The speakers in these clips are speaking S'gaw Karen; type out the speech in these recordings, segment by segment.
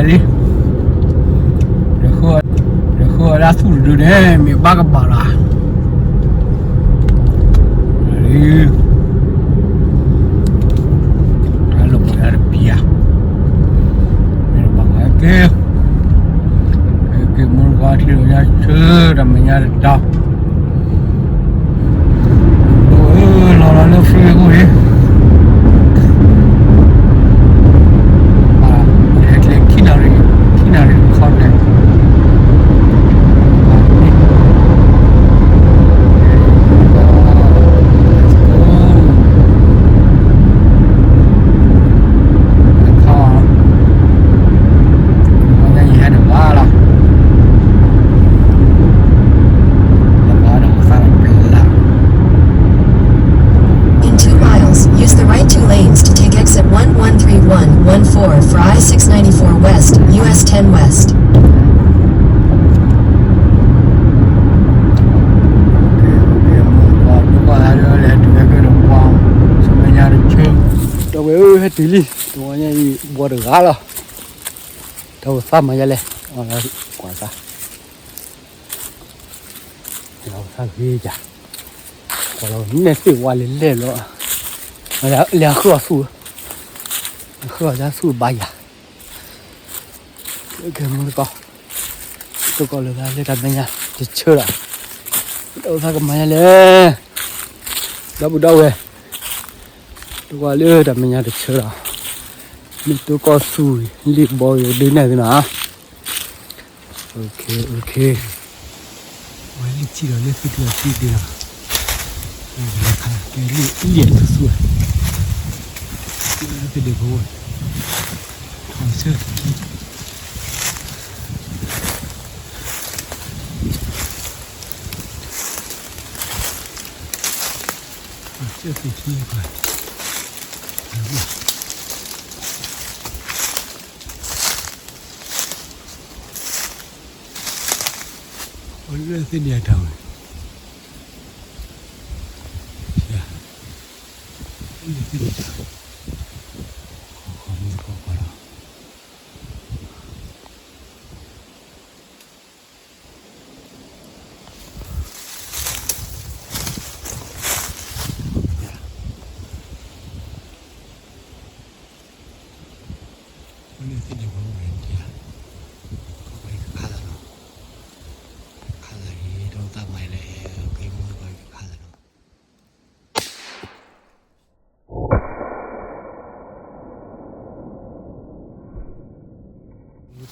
လံ, ဒီးဃုအီၣ်ဒၣ်သူၣ်တဒုန့ၣ် မ့ၢ်ဘၣ်ကဘၣ်လီၤ, လံ, တၢ်လီၢ်ပှၤဒၣ်တပျၢ်, မ့ၢ်တဘၣ်ဝဲက့ၤ, က့ၤမူတကီၢ်ထံၣ်လီၤညါဆၢ တၢ်မဲာ်ညါတတီၤ လီၤလီၤလၢ freeway အံၤ, ဟဲကျဲခံနၣ်ရံၣ်, ခံနၣ်ရံၣ်ခီတဲာ်, ခီ ညါယဟဲတဘၣ်လီၤ. In two miles, use the right two lanes to take exit one one three one one four for I six ninety-four West, U S ten West. ဒီပုၢ်ဝဲၢ်ဧၢ ဟဲတုၤလံ, တဝီညါအံၤ ဘီတဂၤလီၤ, တၢ်အိၣ်သးမၤယါလဲၣ်, ကွၢ်သး လီၤသးဂ့ၤယၤ, ကွၢ်လီၤနဲၣ်သ့ၣ်ဝါလဲၣ်လဲၣ်လီၤ, လဲၤဃုအီၣ်ဆူၣ်, ဃုအီၣ်ဆူၣ်ဘါယၤ, ကဲမူတကီၢ်, တကီၢ်လၢသးလၢတၢ်မဲာ်ညါတဆၢလီၤ, တၢ်အိၣ်သးကမၤယါလဲၣ်, ဒီပုၢ်ဒီဝဲၢ်, တကီၢ်လၢတၢ်မဲာ်ညါတဆၢလီၤ, မ့ၢ်တကီၢ်ဆူၣ်လံာ်ဘီယိၤဒုးနဲၣ်သ့နီၤ OK, OK, ဝဲလံာ်ထံၣ်ဒီးလၢသ့ၣ်ထံၣ်အထံၣ်သ့လီၤ, လံာ်ဆူၣ်ဆူၣ်, ထီၣ်ဆၢ, ထီၣ်ဆၢသ့ၣ်ထံၣ်, အလၢသ့ၣ်န့ၣ်အတၢ်ဝဲ, သ့ၣ်န့ၣ်တၢ်ဝဲ, ခီခီမ့ၢ်တခီခီလီၤ.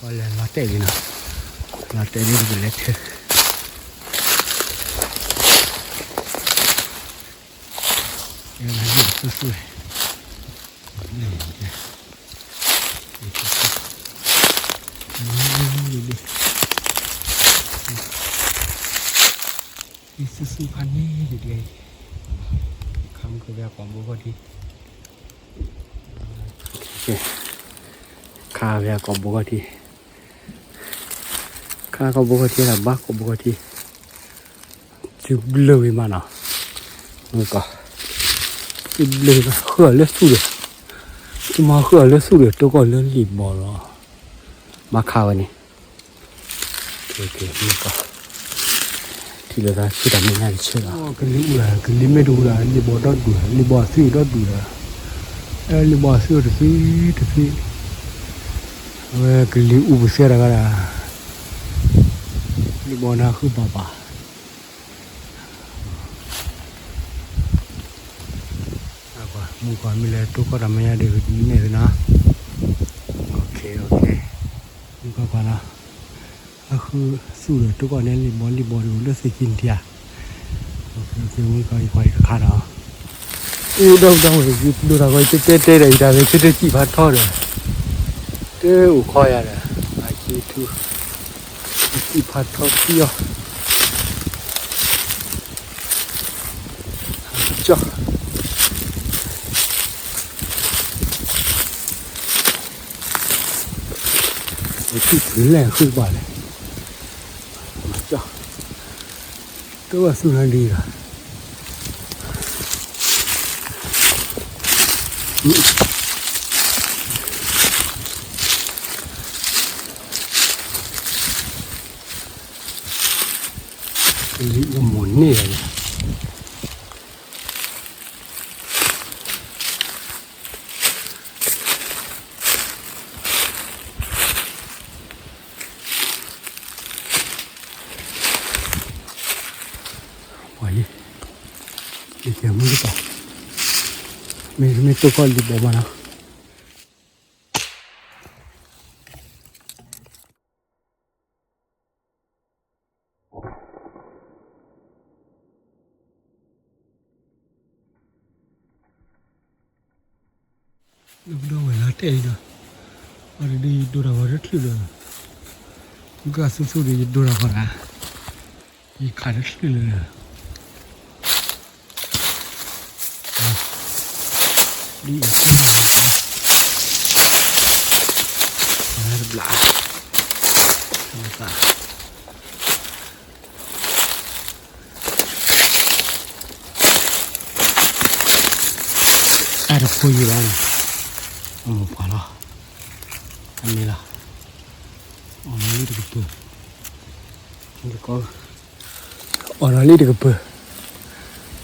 ပလဲၤလီၤတဲာ်လံနီၤ, လီၤတဲာ်လံပကလဲၤထၢ, ဆူၣ်ဆူၣ်, ဆူၣ်ဆူၣ်ခါန့ၣ်ဒ်အံၤ, ခါမုၢ်ကဝဲၤကိာ်ဘိခီၣ်ထံး, ခါဝဲကိာ်ဘိခီၣ်ထံး, ခါကိာ်ဘိခီၣ်ထံး တၢ်ဘၣ်ကိာ်ဘိခီၣ်ထံး, စုဘျၢဝံၤမးနီၤ, မုၢ်ကီၢ်, စုဘျၢဝံၤမး ဃုအီၣ်လၢဆူၣ်ဒီး, မ့ၢ်ဃုအီၣ်လၢဆူၣ်ဒီး တိကီၢ်လၢလံာ်ဘီလီၤ, ဘၣ်ခါဝဲန့ၣ် မုၢ်ကီၢ်, ထံၣ်လၢသးဆူၣ်တၢ်မဲာ်ညါတဆၢလီၤ, ကလံၤအူလၢ် ကလံၤမ့ၢ်တအူလၢ် လံာ်ဘီဒီဒူၣ်, လံာ်ဘီအသွံၣ်ဒီဒူၣ်ဒီး, လံာ်ဘီအသွံၣ်တသွံၣ်တသွံၣ်, အဝဲကလံၤအူပူၤစဲတဂၤဒီး, လံာ်ဘီနၤဃုဘၣ်ဘၣ် မုၢ်ကီၢ်မ့ၢ်လဲၤတိကီၢ်တၢ်မဲာ်ညါဒီး ကဒုးနဲၣ်သ့နီၤ, မုၢ်ကီၢ်ကွၢ်နီၤ, အဃုသူၣ်ဒီးတိကီၢ်န့ၣ် လံာ်ဘီလံာ်ဘီဒီးလၢသ့ၣ်ခံနံၤဧါ, မုၢ်ကီၢ်ယကွၢ်ယကခါနီၤ, အ့ ဒီပုၢ်ဒီဝဲၢ် ယပျိတၢ်ဂီၤ ယတဲတဲတဲဒီး ယတၢ်ဂဲၤဆၢထၢၣ်စံၣ်ဖးထီဒီး, တအိၣ်ခီယၤဒီး, အစ့ထူ, စံၣ်ဖးထီခံအီၤ ကၠီ, ပထံၣ်ဖုးလဲၣ်ဃုဘၣ်လဲၣ်, ကၠီ, တဝဲသူၣ်နၤဒံးဘၣ်. လံၣ်မိၢ်န့ၢ်လီၤ. ပှၤအံၤ, ယကဲမုၢ်တကီၢ်, မ့တမ့ၢ်တိၢ်ကီၢ်လံာ်ဘီမးနီၤ. ဒီပုၢ်ဒီဝဲၢ်လၢတဲအံၤဒီး, အီၤဒ်ယဒိတၢ်ဂီၤတချုးလၢၤ, မုၢ်ကၢ်ဆူၣ်ဆူၣ်ဒီးယဒိတၢ်ဂီၤတၢ်, ယခးတချုးလၢၤ, ဒ်အံၤ, တဘျီ, တၢ်တဖိယံၤဘၣ်န့ၣ်, အမိၢ်ပှၢ်လီၤ, အမ့ၢ်လီၤ, အီၣ်လီၤလံတကပၤ, အီၣ်လီၤလံတကပၤ,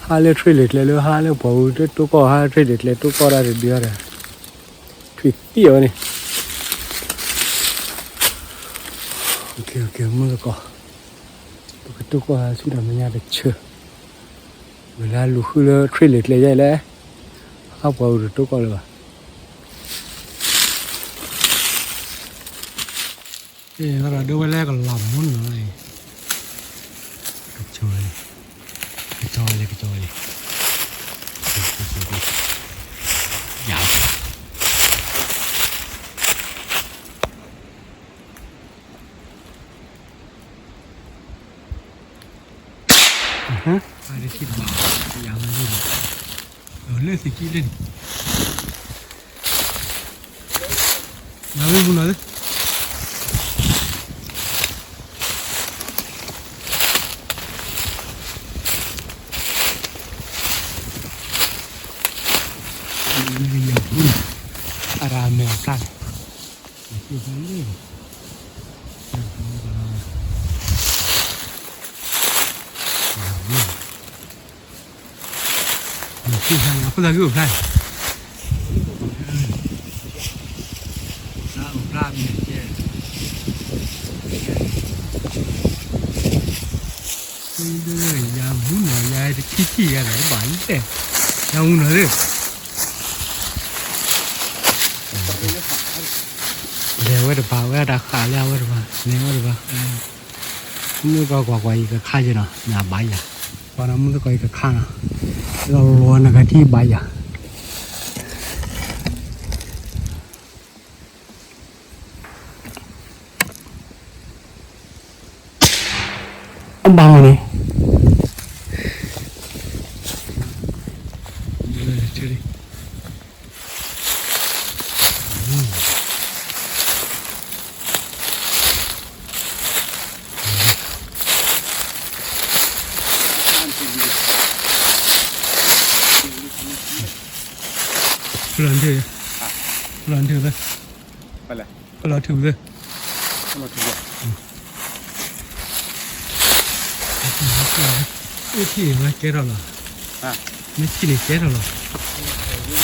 ဟါလၢ trailer ကျဲလၢ ဟါလၢပှၤအူ တိၢ်ကီၢ် ဟါလၢ trailer ကျဲတိၢ်ကီၢ်တၢ်တဒုအီၤဒီး, ထွံၣ်သံအီၤဝဲန့ၣ်, မုၢ်သကိး, ပကတိၢ်ကီၢ်ဟါဆူၣ်ဒီးမဲာ်ညါတဆၢ, ဝဲလၢလူၤဃုလၢ trailer ကျဲယဲလဲၣ်, ဟါပှၤအူတတိၢ်ကီၢ်လၢၤဘၣ်. အ့ၣ် ဒီးဒိဝဲလၢကလီၤမူနီၤ, ကကၠီဝဲလံ, ကကၠီဝဲလံ, ကကၠီဝဲလံ, ယၤ အါတက့ၢ်တဘၣ်, ယၤဝဲန့ၣ်, လၢသ့ၣ်ကံလၢန့ၣ်, နဝဲမူနီၤ, အရၣ်မဲာ်အဖျါန့ၣ်, အခိၣ်သးဂ့ၢ်အိၣ်ဖျါ, အိၣ်ဖျါမ့ၢ်ကဲ, ယၤမူနီၤ ယၤတထံၣ်ထံၣ်ယၤဒီးဘၣ်လဲၣ်, ယၤမူနီၤသ့ၣ်, လဲၤဝဲတဘၣ်ဝဲတၢ်ဃာ်လၢအဝဲတဘၣ် လဲၤဝဲတဘၣ်, မုၢ်သကိးကွၢ်ကွၢ်အံၤကခါယနီၤ နဘၣ်ယၤ, ပှၤနီၤမုၢ်သကိးအံၤကခါနီၤ, လီၤလီၤနကထံၣ်ဘၣ်ယၤ အဘၣ်မ့ၢ်န့ၣ်, ဖုလီၤနထံၣ်, ဖုလီၤနထံၣ်, ဖုလီၤနထံၣ်, မ့ၢ်ထံၣ်န့ၣ်ကဲထီၣ်လီၤ, မ့ၢ်ထံၣ်န့ၣ်ကဲထီၣ်လီၤ, ဖုလီၤ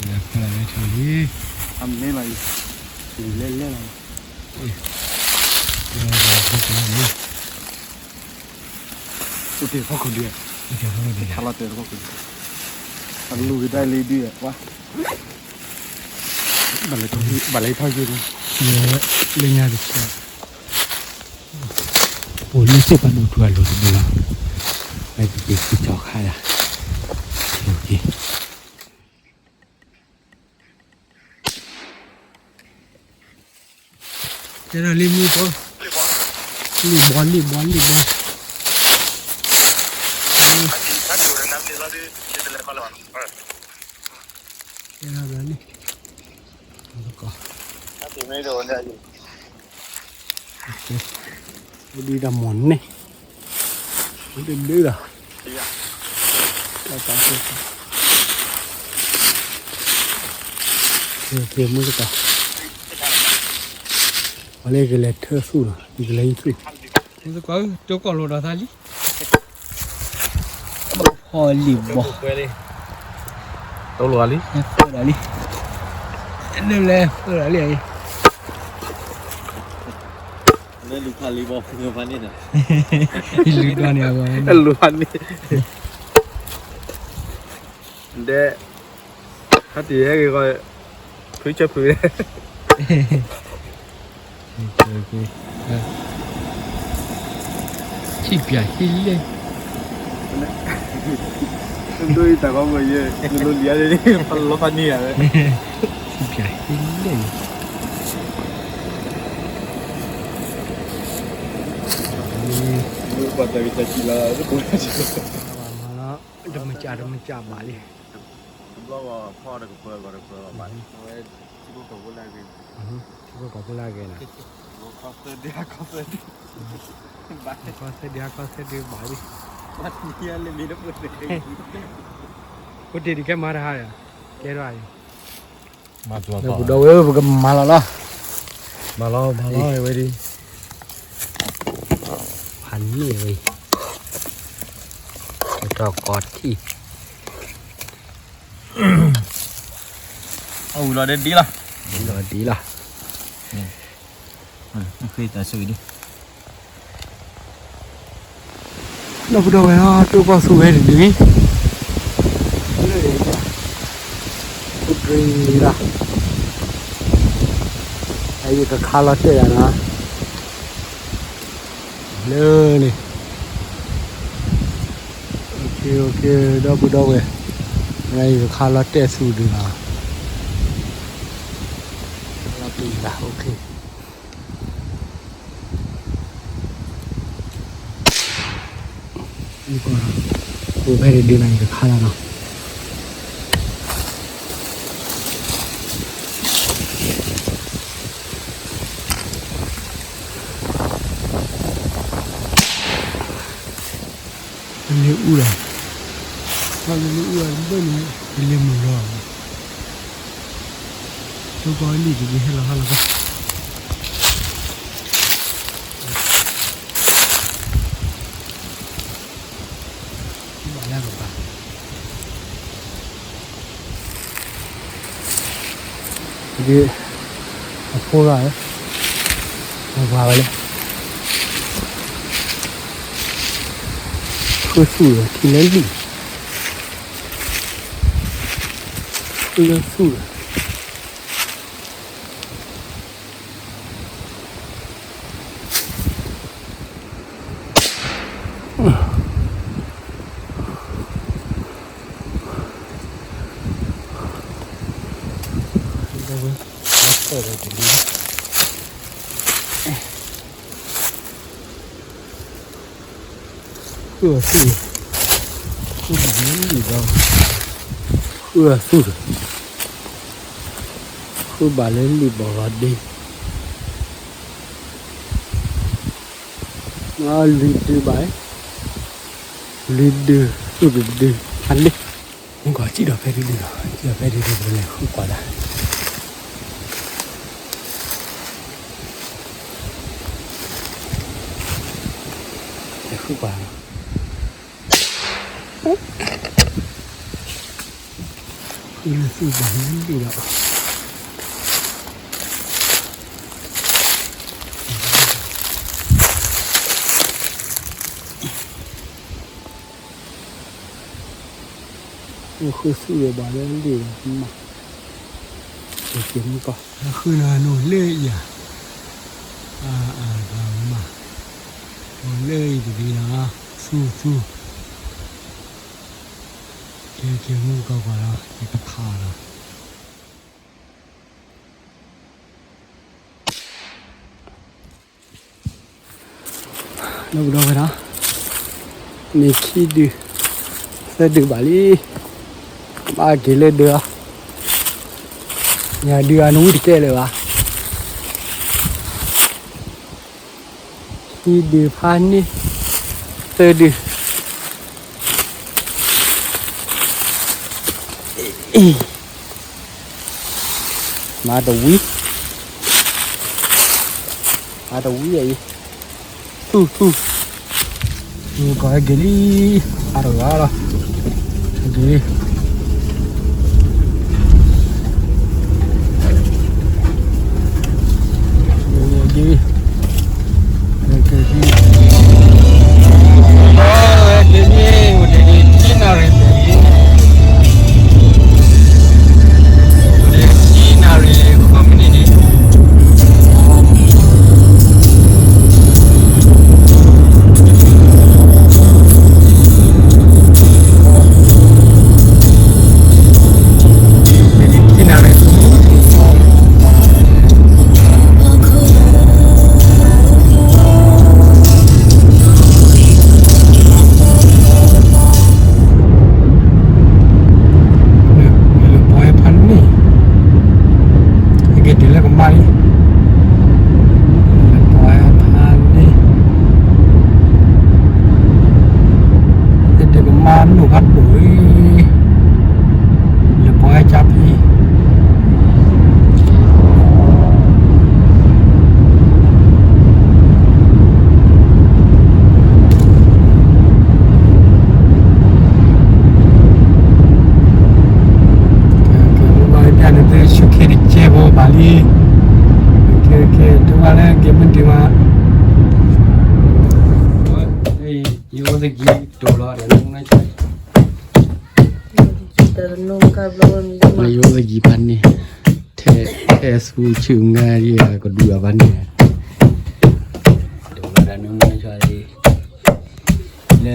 နထံၣ်လံ, အမ့ၢ်လီၤအံၤ, လဲၤလဲၤလီၤ, အိၣ်တ့ၢ်ဖီခိၣ်ဒံး, အိၣ်တ့ၢ်ဖီခိၣ်ဒံး, ဆါလီၤတဲာ်ဖီခိၣ်ဒံး, အလူၤကဒါလံဒုး, ဘၣ်လဲၤထီၣ်ယုၢ်, လၢညါတဆံ, ပအိၣ်လၢစ့ၢ်ကီးဒိၣ်ထူအလိၤတဘိလီၤ, ဝဲကက့ၤက့ၤကၠီၤခါယၤ, ကဲထီၣ်လံမူဖိ, လံၣ်ဘီ လံၣ်ဘီ လံၣ်ဘီ, ကဲထီၣ်လံ, ကီး, ဒ်တၢ်မီၢ်န့ၣ်, ဒ်ဒ်ဒီး, တၢ်တၢ်, မုၢ်ကတၢ် လၢကလဲၤထၢသူၣ်လီၤ, ယကလဲၤဟံးသူၣ်, မုၢ်သကိးဧၢ, တိၢ်ကီၢ်လိာ်ဒီးသးလံ, ဖီလံာ်ဘီ, တိၢ်လိာ်လံ, ဖၢဒီးလံ, လၢလဲၤဖၢဒီးလံ, လၢလူၤဖးလံာ်ဘီ, လူၤဖးန့ၣ်, လူၤဖးန့ၣ်, ဒဲး, ဟဲတံၤဟဲဂ့ၤဂီၤ, ဖုဆၢဖု, ထံၣ်ပၠးဟ့လၢ, ဒိအံၤတၢ်ကီမ့ၢ်ယဲ, နလိလံၤအါန့ၣ်, ဖးလီၤဖးန့ၢ်ယၤဝဲ, ထံၣ်ပၠးဟ့လၢ, တမ့ၢ်ကးတမ့ၢ်ကးဘၣ်လံ, တဘျီဂီၤဖီၣ်တကပၢၤဂီၤတကပၢၤဘၣ်လံ, ထံဖိကီၢ်ဖိလၢအဂ့ၤ, ထံဖိကီၢ်ဖိလၢအဂ့ၤန့ၣ်, ခီသၢဒု, ခီသၢဒုဘၣ်လံ, အိၣ်တ့ၢ်ဒံးကဲမၤတဟါယၤ, ကဲထီၣ်အံၤ, ဒီပုၢ်ဒီဝဲၢ် ပကမၤလီၤလီၤ, မၤလီၤ မၤလီၤဝဲဒၣ်, ဖးန့ၢ်ဝဲ, ကထီၣ်ကီထံၣ် အဝံၤလီၤဒ်ဒ်လီၤ, ဝံၤလီၤဒ်လီၤ, ဃ့တၢ်ဆိၣ်ဂ့ၤဒ်, ဒီပုၢ်ဒီဝဲၢ်ဧၢ, တိၢ်ကီၢ်သူဝဲတဒုအံၤ, လၢဒ့လီၤ, အအံၤကခါလီၤတဲာ်ယၤနီၤ, လၢန့ၣ်, ဒီပုၢ်ဒီဝဲၢ်, အအံၤကခါလီၤတဲာ်သူဒုလီၤ, လီၤတဲာ်လီၤ, အိၣ်ဖဲဒၣ်ဒုးနၤအံၤတခါလီၤနီၤ, ပလဲၤအူလီၤ, ပလဲၤအူလီၤဘၣ်န့ၣ်, ပလဲၤမုာ်လီၤ, တိၢ်ကီၢ်လံၢ်တဒုးဟဲလီၤဟါလီၤဘၣ် ဘၣ်လၢကပၤ, ဒ်အဖိဂၤဧၢ, အဝၤဝဲလဲၣ်, ဃုသူၣ်လီၤ ထံလၢလံၢ်, ဃုလၢသူၣ်လီၤ. ဃုအသူၣ်, ဃုဘၣ်လၢလံာ်ဘီ, ဃုအသူၣ်, ဃုဘၣ်လၢလံာ်ဘီဂီၤဒ့, လွံၢ်ဒုဘၣ်, လွံၢ်ဒု, သူၣ်တဒု, အလ့, မုၢ်ကီၢ်စံၣ်ဒီးဖဲဒုဒုလီၤ, စံၣ်ဒီးဖဲဒုဒုလီၤ, လဲၤဃုကွၢ်လၢ လဲၤဃုကွၢ်လီၤ. ဃုလၢသူၣ်ဘၣ်လၢလံာ်ဒီး, ဃုသူၣ်ဘၣ်လၢလံာ်ဒီးမး, ကဲမုၢ်ကီၢ်, ဃုနၤနိၣ်လၢယၤ, အါအါမး, အိၣ်လၢအံၤတဒုလီၤ, သူၣ်သူၣ်, ကဲကဲမုၢ်ကီၢ်ကွၢ်လီၤ, ယကဖးလီၤ. ဒီပုၢ်ဒီဝဲၢ်နီၤ, မ့ၢ်ခံဒု, သၢဒုဘၣ်လံ, ဘၣ်က့ၤလၢဒုလီၤ, ညၣ်ဒုအနဝံၣ်တကဲလၢၤဘၣ်. ခံဒုဖးန့ၢ်, သၢဒု, မၤတဝံၤ, အတဝံၤအံၤ, ထူၣ်ထူၣ်, ကီၢ်ဟဲက့ၤလံ, အါတဂၤလီၤ, ဟဲက့ၤလံ, ဟဲက့ၤလံ, ဟဲက့ၤလံ, ဟဲက့ၤလံ, အိၣ်တ့ၢ်လံ ခံနၣ်ရံၣ်, အိၣ်တ့ၢ်လံ ခံနၣ်ရံၣ် ခံနၣ်ရံၣ်န့ၣ် လၢပှၤဖးန့ၣ်, ဟဲက့ၤတုၤလၢကမါလံ, လၢပှၤဖးန့ၣ်, ဟဲတုၤကမါနီၢ်ဖးဒိၣ်လံ, လၢပှၤဟဲကၠါဖံ ကဲ ကဲ မ့ၢ်ဘၣ်ပျၢ်န့ၣ် သုဆူၣ်ခ့တကဲဖိဘၣ်လံ, ကဲ ကဲ တဝါလၢကဲမ့ၢ်ဒံးမး, ယိသကံတိၤလီၤဒီး ယိသကံဖးန့ၣ်, ထဲ ထဲဆူဆူၣ်ငါယကဒုးအဖးန့ၣ်, တိၤလီၤဒီး နမ့ၢ်ဆီလံ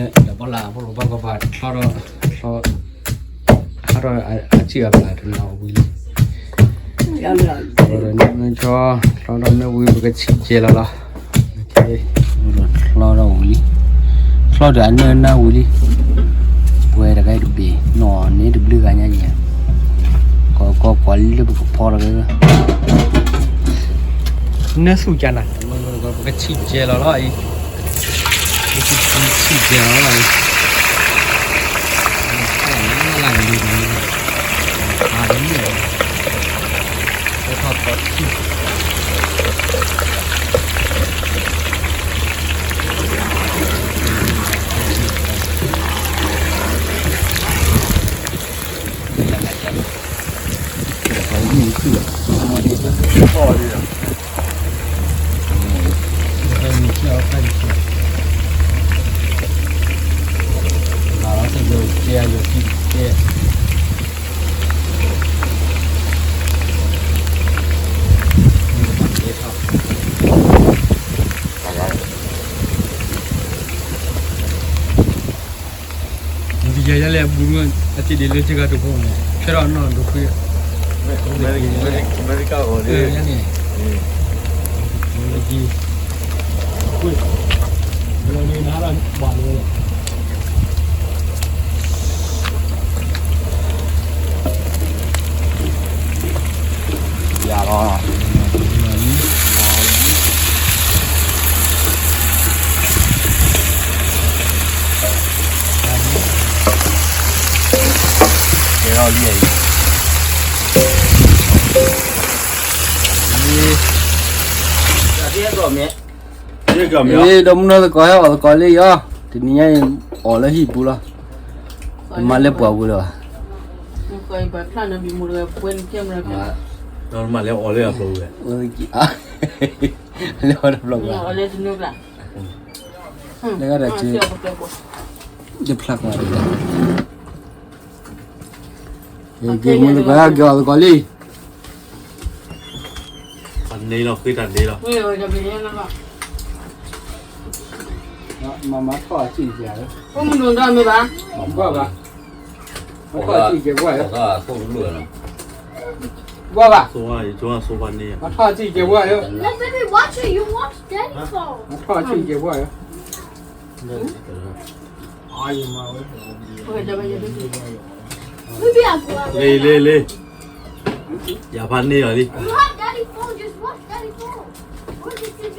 လၢတၢ်ပီၣ်လၢ်အဖီခိၣ် ဘၣ်ကဘၣ်ချီထီၣ်, ချီထီၣ်အါထီၣ်အစုၣ်အပျၢ်တနီၤဝံၤလံ, ဒီးနမ့ၢ်ဆီ ချီထီၣ်မ့ၢ်ဝံၤ ပကဆံးကဲလီၤလီၤ, ချီထီၣ်ဝံၤလံ, ချီဒီးအနၢနၢ်ဝံၤလံ, ပှဲၤတဂၤတဘ့ၣ် နီၢ်န့ၣ်တဘျုးဂၤညါယဲ, ကီကီကွၢ်လၢပကဖီတဂၤ နၢဆူၣ်ကနၤ, ပကဆံးကဲလီၤလီၤအံၤ, ပကဆံးကဲလီၤလီၤအံၤ, လၢလၢကလံၤ, ပထီၣ်ခီဆံး ယလဲၤအဘူး အတ့ၢ်ဒ်လၢစ့ဂၤတဘိန့ၣ် ဖဲထီၣ်နီၢ်ဒိၣ်ခွံ, အမဲရကၤအီၤန့ၣ်, အမဲရကၤ, ယၤလီၤ. ကဲထီၣ်လံအံၤ, အ့ ဒီမုၢ်နီၢ်သကိးဟဲအီၣ်သကိးလံယီၤ, တနံၤညါအံၤ အီၣ်လၢဟံၣ်ပူၤလီၤ, မၤလၢပှၢ်ပူၤလၢၤဘၣ်, မၤလၢအီၣ်လၢအဖျိဝဲ, လၢအီၣ်တဖျိဘၣ်, လၢဂၤဒၣ်က့ၤ, တဖျါကွၢ်ဒၣ်, ကဲမုၢ်သကိးဟဲက့ၤအီၣ်သကိးလံ. န့ၣ်လီၤ, ဃ့တၢ်န့ၣ်လီၤ. မၤမၤထီၣ်အစံၣ်ကဲၤ, မၤဘၣ်, မၤထီၣ်အစံၣ်ကဲၤဘၣ်, ဘၣ်ဘၣ်, မၤထီၣ်အစံၣ်ကဲၤဘၣ်, Let daddy watch it, you watch daddy phone. မၤထီၣ်အစံၣ်ကဲၤဘၣ်, လ့ လ့ လ့, ယၤဖးန့ၢ်လီၤလံ. You have daddy phone, just watch daddy phone. Where's the T V?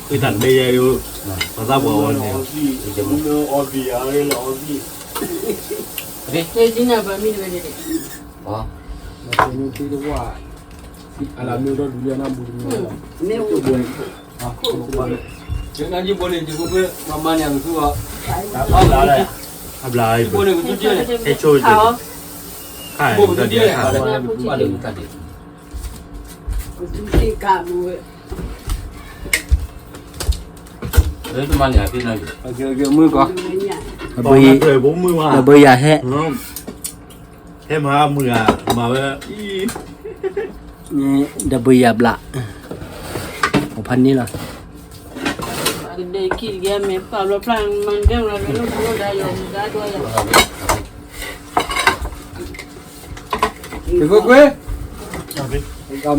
ဃ့တၢ်န့ၣ်ယဲယိ, ပသးပှၢ်ဝဲန့ၣ်, ဒ်န့ၣ်ဘၣ်မ့ၢ်တဝဲန့ၣ်, အလၢမ့ၢ်ဒီဒူၣ်လၢနဘူးတမ့ၢ်, မ့ၢ်အိၣ်, နဘိန့ၣ် ယကဘၣ်မၤန့ၢ်အကသူအီၤ, အဘျါအံၤ, ဟဲဆိကတၢၢ်, ခါအံၤ, မ့ၢ်ကီ, ဘၣ်ဘၣ်ဘၣ်ဘၣ်, ဟဲမၤမုာ်ဂၤ, မၤဝဲ, ဒီးဘုယၤဘျး, အဖးန့ၣ်လီၤ, ကဒဲခံတကဲမ့ၢ်ပာ်ဘျီဖျါမၤကဲဝဲလၢလၢဒါယီၤမူဒါဒွဲယၤ, တကွ့ကွ့,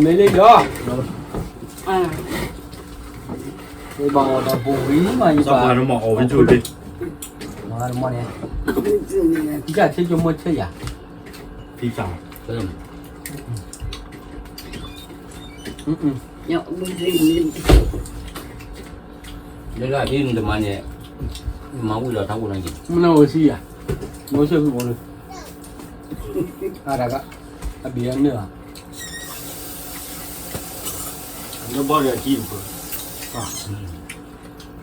မ့ၢ်လံဒီး, ဘၣ်ဒီးပူၤဝံၤမးယဘၣ်, မၤန့ၣ်, ယဆ့ကမိၣ်ဆ့ယၤ, ဖံသး, လၢလၢဖံနတမၤန့ၣ်, မၤဝံၤဒီးထးအိၣ်နီၤက့ၤ, မနုၤအိၣ်ဆံယၤ, မိၢ်ဆ့ၣ်ဖုအိၣ်လၢ, အတၢ်က, အဘံၣ်အနၢၣ်ဧါ, လၢဘီဒီးအထံတပၢၢ်,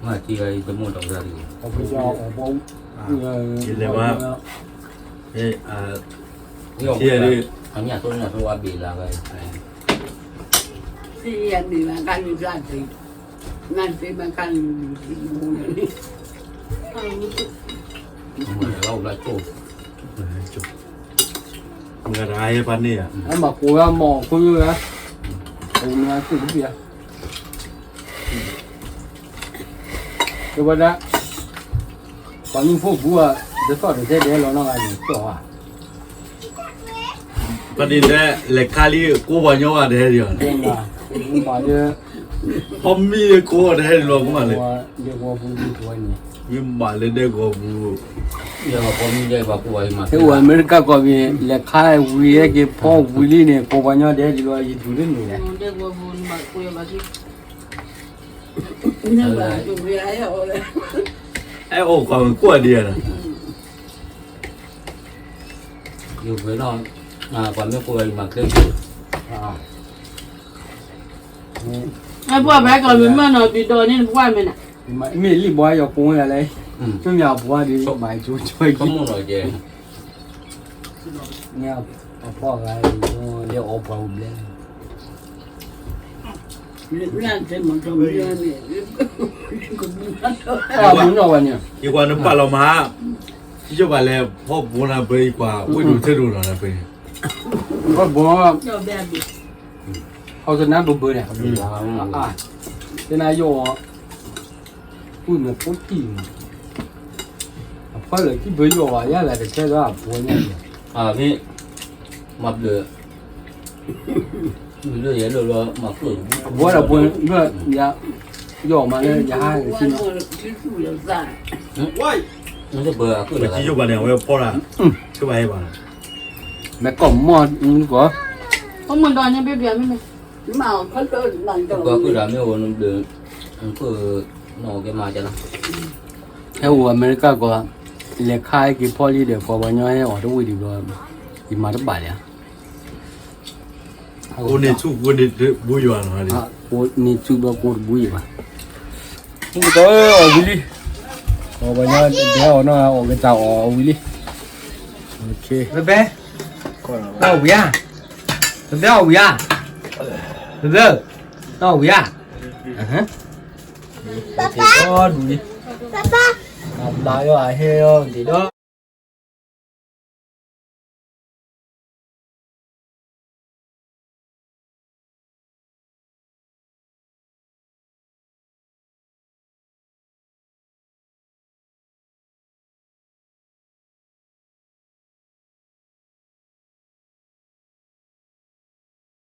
မ့ၢ်ထံဂၤအံၤတမိၣ်ဒီးတၢ်တဂ့ၤ, ယလဲၤဘၣ်, ထံဂၤဒုး, အညၣ်သိညၣ်သိအဘ့ၣ်လၢ်ဝဲ, သ့ၣ်ယဘ့ၣ်ဘၣ်ကလုၢ်ကျါသ့, နသ့ၣ်ဘၣ်ကလုၢ်ကျါသ့, မ့ၢ်လီၤဘျါကၠိ, မ့ၢ်တဂၤဟဲပာ်န့ၢ်ဧါ, အမၤကိးဝဲမၤအီၤခိၣ်ယိဝဲ, အမ့ၢ်အသုးကပံၤဧါ တဲဝဲဒၣ်, ပှၤမုၢ်ဖိဘူးဧါ, တသီၣ်တသဲဒဲးလီၤနီၢ်ဂၤန့ၣ်ကၠီၣ်ဧါ, ပှၤဒ်လဲၣ်, လဲၤခါလံကိးပှၤညီဘၣ်တဟဲဒံးဧါ, မ့ၢ်, ဖီမံကိးတဟဲဒံးလီၤမးလၢ, မ့ၢ်ဘၣ်လၢဒဲကဝီၤပူၤ, ဟဲအိၣ်အမဲရကၤကီၢ်ပူၤ, လဲၤခါဝံၤဟဲက့ၤဖီဝံၤလံန့ၣ် ကိးပှၤညီတဟဲဒံးလီၤ, ယဒူၣ်လၢန့ၣ်လဲၣ်, အဲၣ်အိၣ်ကွၢ်မ့ၢ်ကွၢ်ဒံးဧါ, ယပှဲၤနီၢ်, ပှၤမ့ၢ်ကိးဝဲယမၤချ့, ပှၤဘၣ်ကီၢ်မ့ၢ်မ့ၢ်နီၤ ဘံၣ်ဒီးန့ၣ် ပှၢ်မ့ၢ်နၤ, မ့ၢ်လံၣ်ဘှါယီၤကိးဝဲဒၣ်လဲၣ်, မ့ၢ်မ့ၢ်အပှၤဒီး ဘၣ်ဆိဆိယံၤ, မ့ၢ်အဖီဂၤအံၤ လဲၤအီပှၤအိၣ်ဘျဲၣ်, မ့ၢ်နီၢ်ဝဲန့ၣ်, ယကွၢ်နပာ်လီၤမး, ယဆိကမိၣ်လၢဖီဘိနၤပၢၤအံၤကွၢ် ဝ့ၢ်ဒိၣ်ထၢဒိၣ်နီၤနၤပၢၤန့ၣ်, ဖီဘိ, ဟီၣ်ကနါဘၢဘၢန့ၣ်, တနၤယိၣ်, ပုၢ်မ့ၢ်ဖိထံၣ်န့ၣ်, အဖီလၢာ်ထံၣ်ဘၢယိၣ်ဝဲ ယၤလၢတထဲလၢအပှဲၤညါန့ၣ်, မၤဘျၢ, လၢယဲလၢလီၤမၤကျိၣ်, အဘှီဒီးပှဲၤလၢ, ယီၣ်မးလၢယဟါ, ပှၤကံယိၣ်ဘၣ်န့ၣ် အဝဲဖီတၢ်, ဆိဘၣ်ဟဲဘၣ်, မ့ၢ်ကီၢ်မီၢ်ကီၢ်, မ့ၢ်, ပှၤကံဒၣ်မ့ၢ်အိၣ်နဘျၢ, နခိၣ်နီၣ်ကဲမၤကလီၤ, ဟဲအိၣ်အမဲရကၤကီၢ်, လဲၤခါဟဲက့ၤဖီလံဒီး ပှၤပှၤညီဟဲအီၣ်တဝံၣ်ဒံးဘျီ, ယမၤတဘၣ်လၢ ကိးန့ၢ်ဆူၣ်ကိးန့ၢ်တဘူးယွၤ, ကိးန့ၢ်ဆူၣ်ဘၣ်ကိးတဘူးယွၤဘၣ်, ကတီၢ်အီၣ်ဝံၤလံ, ပှၤပှၤညီဒဲအီၣ်နီၢ်အီၣ်ကစၢ်အီၣ်ဝံၤလံ, ဘဲဘဲ, အီၣ်ဝံၤဧါ, ဘဲဘဲအီၣ်ဝံၤဧါ, ဘဲဘဲ, အီၣ်ဝံၤဧါ, အီၣ်ဒူၣ်လံ, အဘျါယီၤအဟဲအီၤဒံးဒီး